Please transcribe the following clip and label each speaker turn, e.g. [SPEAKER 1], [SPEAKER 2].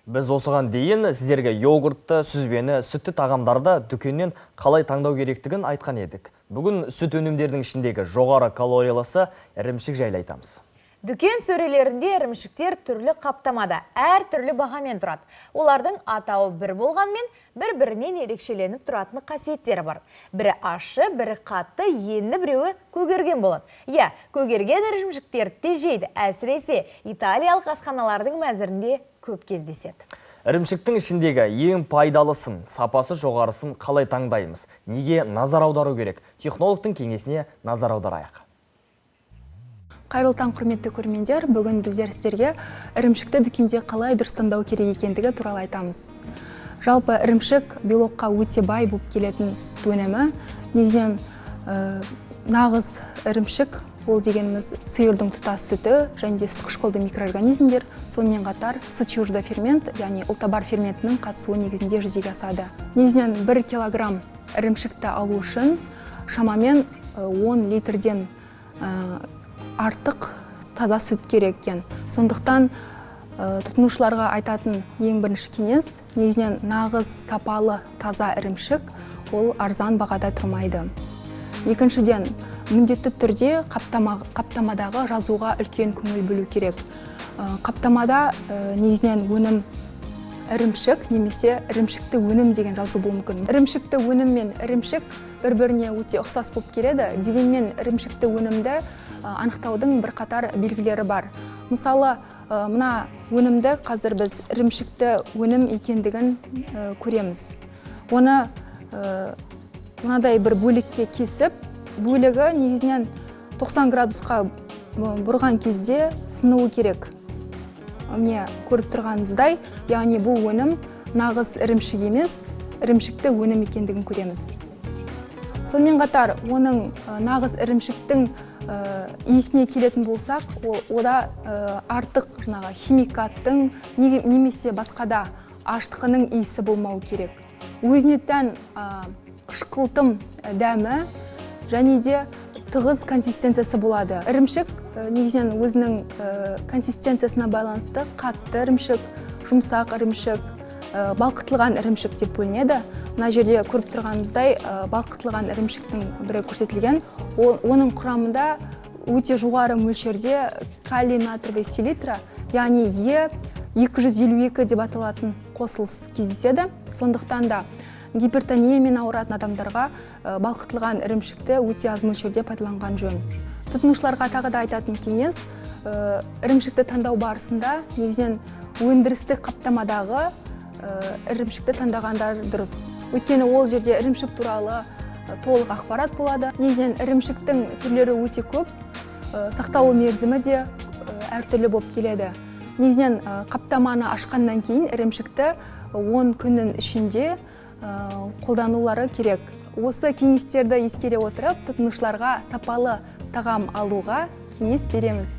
[SPEAKER 1] Біз осыған дейін сіздерге йогуртты, сүзбені, сүтті тағамдарды дүкеннен қалай таңдау керектігін айтқан едік. Бүгін сүт өнімдерінің ішіндегі жоғары калориялысы ірімшік жайлы айтамыз.
[SPEAKER 2] Дүкен сөрелерінде ірімшіктер түрлі қаптамада, әр түрлі бағамен тұрады. Олардың атауы бір болғанмен, бір-бірінен ерекшеленіп тұратын қасиеттері бар. Бірі ащы, бірі қатты, енді біреуі көгерген болады. Иә, көгерген ірімшіктер тежейді, әсіресе италиялық асханалардың мәзірінде көп кездеседі.
[SPEAKER 1] Ірімшіктің ішіндегі ең пайдалысын, сапасы жоғарысын қалай таңдаймыз? Неге назар аудару керек? Технологтың кеңесіне назар аударайық.
[SPEAKER 3] Қайырлы таң, құрметті көрермендер. Бүгін біздер сіздерге ірімшікті дүкенде қалай дұрыс таңдау керек екендігі туралы айтамыз. Жалпы ірімшік белокқа өте бай болып келетін сүт өнімі. Негізінен нағыз ірімшік ол дегеніміз сиырдың тұтас сүті және де сүт қышқылды микроорганизмдер, сонымен қатар сычуырды фермент, яғни ұлтабар ферментінің қатысуы негізінде жүзеге асады. Негізінен 1 килограмм ірімшікті алу үшін шамамен 10 литрден артық таза сүт керек екен. Сондықтан тұтынушыларға айтатын ең бірінші кеңес, негізінен нағыз сапалы таза ірімшік ол арзан бағада тұрмайды. Екіншіден, міндетті түрде қаптамадағы жазуға үлкен көңіл бөлу керек. Қаптамада негізінен өнім ірімшік немесе ірімшікті өнім деген жазу болуы мүмкін. Ірімшікті өнім мен ірімшік бір-біріне өте ұқсас болып келеді. Дегенмен ірімшікті өнімді анықтаудың бірқатар белгілері бар. Мысалы, мына өнімді қазір біз ірімшікті өнім екендігін көреміз. Оны мынадай бір бөлікке кесіп, бөлігі негізінен 90 градусқа бұрған кезде сынуы керек. Міне көріп тұрғаныңыздай, яғни бұл өнім нағыз ірімшік емес, ірімшікті өнім екендігін көреміз. Сонымен қатар, оның нағыз ірімшіктің иісіне келетін болсақ, ода артық жаңағы химикаттың немесе басқа да аштықының иісі болмауы керек. Өзіне тән қышқылтым дәмі және де тығыз консистенциясы болады. Ірімшік негізінен өзінің консистенциясына байланысты қатты ірімшік, жұмсақ ірімшік, балқытылған ірімшік деп бөлінеді. Мына жерде көріп тұрғанымыздай, балқытылған ірімшіктің бірі көрсетілген. Оның құрамында өте жоғары мөлшерде калий натриевый селитра, яғни Е252 деп аталатын қосылыс кездеседі. Сондықтан да гипертониямен ауыратын адамдарға балқытылған ірімшікті өте аз мөлшерде пайдаланған жөн. Тұтынушыларға тағы да айтатын кеңес, ірімшікті таңдау барысында негізінен өндірістік қаптамадағы ірімшікті таңдағандар дұрыс. Өйткені ол жерде ірімшік туралы толық ақпарат болады. Негізінен ірімшіктің түрлері өте көп, сақталу мерзімі де әртүрлі болып келеді. Негізінен қаптаманы ашқаннан кейін ірімшікті 10 күннің ішінде қолданулары керек. Осы кеңестерді ескере отырып, тұтынушыларға сапалы тағам алуға кеңес береміз.